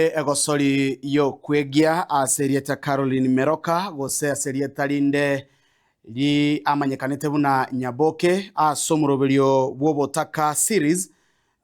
Egosori y'okwegia ase erieta Caroline Meroka gose ase erieta rinde riamanyekanete buna Nyaboke ase omoroberio bw'obotaka series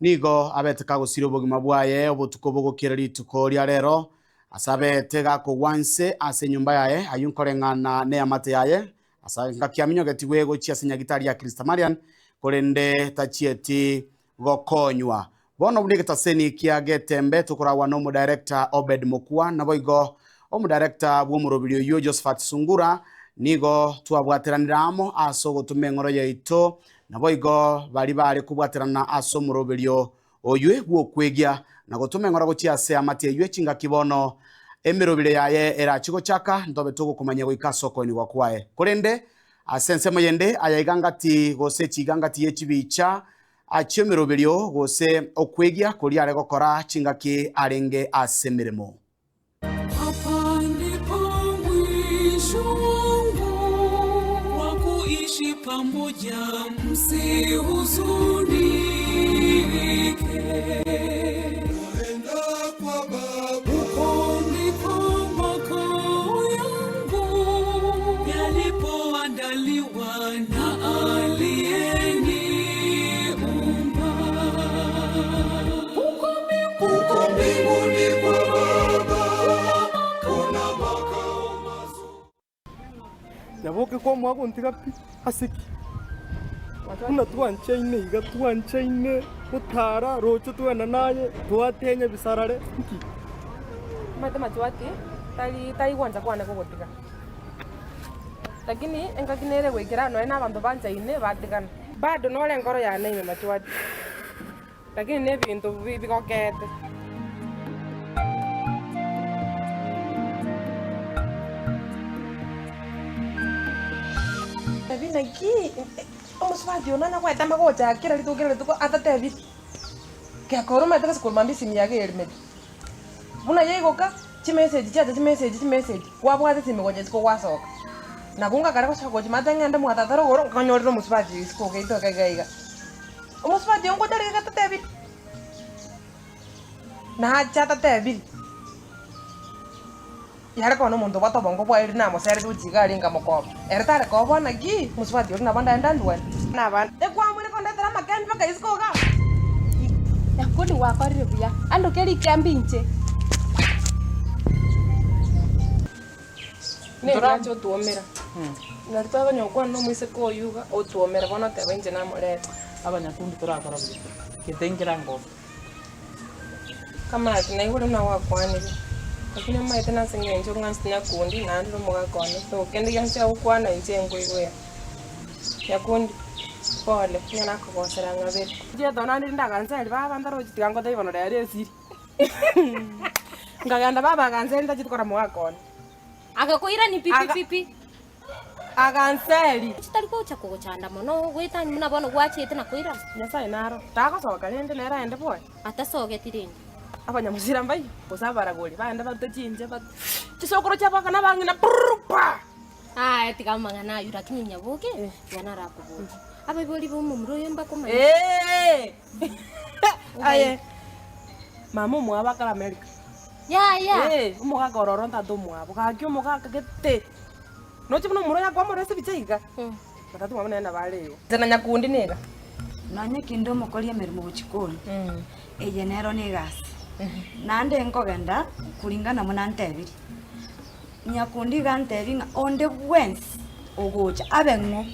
nigo abete kagosiria obogima bwaye obotuko bogokiera rituko ria rero ase abete gakogwa inse ase enyomba yaye ayio nkoreng'ana neamate yaye ase engaki aminyogetigwe gochia ase nyagitari ya Christamarian korende tachieti gokonywa. Bono buna egetaseni kia Getembe tokoragwa n'omodirector Obed Mokua, naboigo omodirector bw'omorobiri oyio Josephat Sungura, nigo twabwateranire amo ase ogotoma eng'oro yaito, naboigo baria bare kobwaterana ase omoroberio oywe bw'okwegia na gotoma eng'ora gochia ase amate eywe chingaki bono emerobire yaye erachi gochaka, ntobe togokomanyia goika ase okoenigwa kwaye. Korende ase ensemo yende aya iga ngati gose chiga ngati ye chibicha Achie emeroberio gose okwegia koria are gokora chingaki arenge ase emeremo. Hapa ndipo mwisho wangu wa kuishi pamoja, msihuzunike. Naenda kwa Baba, huko ndiko makao yangu yalipoandaliwa na aliyeniumba. Huko mbinguni kwa Baba kuna makao mazuri. Nyaboke kwamoa gontiga pi ase ki? Buna twanchaine iga twanchaine gotara roche twena naye twatenya bisarare nki? Omanyete machwati tari tari gwancha kwane gogotiga. Lakini engaki nere goikera nonya na abanto banchaine batigana. Bado nore enkoro yane ime machwati, lakini na ebinto bigokete. Ebi naki omosubati oyo nonya gwetema gocha kera rituko kera rituko atatebiri, gekora omanyete gose korwa mambia esimi yake erimeti. Buna yaigoka, chimessage chiacha chimessage chimessage, kwabwata esimi gocha isiko gwasoka. Nabo ngakare gosoka gochia maate ng'ende mwa tata rogoro, nkanyorera omosubati oyo isiko ogaito iga iga iga. Omosubati oyo ngocha arenge atatebiri, nacha atatebiri, yare koba na omonto obwate obongo bwaye riria namosereti gochia iga aria nkamokoba. Ere tare koboa naki, omosubati oria nabo ndaende andwane. Nabana, ekwamwire kondetera amakendi mpaka isiko igaa. Nyakundi gwakorire buya, andoke rikembe inche. Nerache otwomera. Nari twaganya gokwana na omoiseke oyio iga, otwomera bono oteba inche namoreta. Abanyakundi torakora buya, gete nkera ngobe. Kamati naigure buna gwakwanire, lakini omanyete nase eng'encho ng'anchete Nyakundi naende ore omogaka one, so kende gionsi agokwana inche nkoigwera. Nyakundi, pole, onye nakogosera ng'abere. Chiato naende rinde aganseria baba ntarochi tiga ngotebie bono rero esiri. Nkagenda baba aganseria ntacheti korora mogaka one. Agakoirania pi pi pi pi. Aganseri. Chitari gocha kogochanda mono, goetania buna bono gwachete na koirana. Nyasae naro, tagosoka rende nere aende bwoye. Atasogeti rende. Abanyamusira mbaiyo, gose abaragori, baende barute chinche bat chisokoro chiabo na abang'ina brrr pa! Aye tiga amang'ana ayio lakini nyaboke, tiga narakoborie. Abaibori b'omomura oyo mbakomanye. Eeh! Aye, mama omwabo akare America. Yaya! Eeh, omogaka oro oro tata omwabo, gaki omogaka gete. Noche buna omorwani akwamorora ase ebicha iga, na tata omwabo nere nabo are igo. Inche na nyakundi niga. Nonya kende omokori emeremo gochikoni, eye nero negasi. Naende nkogenda kuringana buna ntebirie, nyakundi iga antebi ng'a onde bwensi ogocha abe ng'o,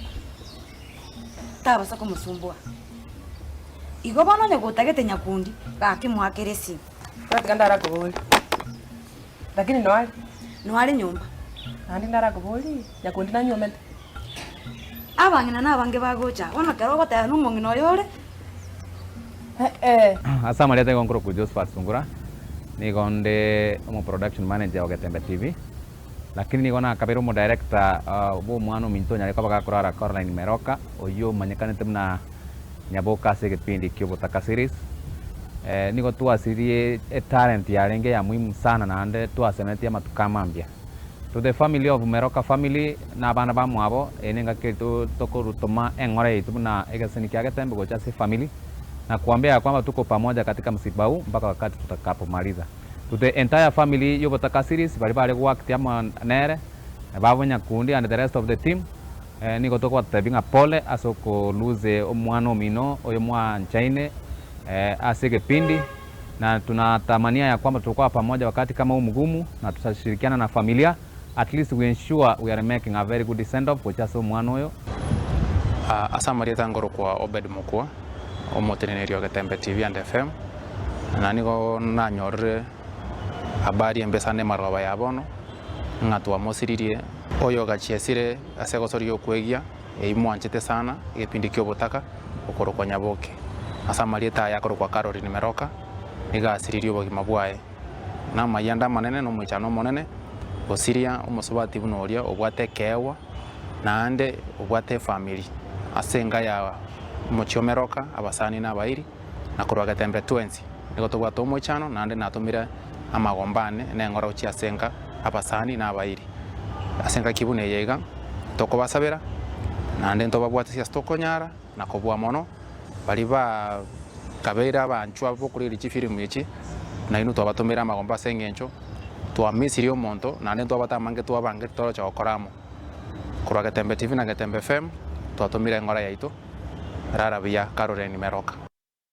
tabasa komosumbua. Igo bono onye gotagete nyakundi, gaki moakere esimi. Tiga ndarakoborie, lakini noare? Noare nyomba. Naende ndarakoborie, nyakundi nanyuomete? Abang'ina nabange bagocha, bono ekero ogoteba na omong'ina oyo ore. Ase amarieta nigo nkorokwa Josephat Sungura, nigo nde omo production manager o Getembe TV, lakini nigo nakabeire omo director bwa omwana ominto onyare koba gakorara Caroline Meroka, oyio omanyekanete buna Nyaboka ase egepindi kia Obotaka series. Nigo twasirie etalent yarenge ya muhimu sana naende twasemetie amatuko amambia. To the family of Meroka family na abana bamwabo, eye nengaki eri tokorutoma eng'ora yaito buna egeseni kia Getembe gocha ase efamily na kuambia ya kwamba tuko pamoja katika msiba huu mpaka wakati tutakapomaliza. To the entire family y'obotaka series baria bare goact amo nere, babo Nyakundi and the rest of the team, nigo tokobatebia ng'a pole ase oko lose omwana omino oyo mwanchaine ase egepindi, na tunatamania ya kwamba tutakuwa pamoja wakati kama huu mgumu na tutashirikiana na familia at least we ensure we are making a very good send off gochia ase omwana oyo. Ase amarieta nkorokwa Obed Mokua, omoteneneri o Getembe TV and FM, na nigo nanyorire habari embe sana emarogoba ya bono, ng'a twamosiririe oyo ogachiesire ase egosoria okwegia, eyio mwanchete sana, egepindi ki'obotaka, okorokwa Nyaboke. Ase amarieta aye akorokwa Caroline Meroka, nigo asiririe obogima bwaye. Namayianda amanene na omoichano omonene, gosiria omosubati buna oria obwate ekeegwa, naende obwate efamiri ase enka ya omochie o Meroka, abasani na abairi, na korwa Getembe twensi nigo tobwate omoichano, naende natomire amagomba ane na eng'ora gochia ase enka abasani na abairi. Ase engaki buna eye iga, tokobasabera, naende ntobabwatisia ase tokonyara, na kobua mono baria bakabeire abanchwa b'okorigereria chifilimu echi, nainwe twabatomera amagomba ase eng'encho twamisirie omonto, naende ntwabate amange twabange titorocha gokora amo. Korwa Getembe TV na Getembe FM, twatomire eng'ora yaito, rara buya, Caroline Meroka.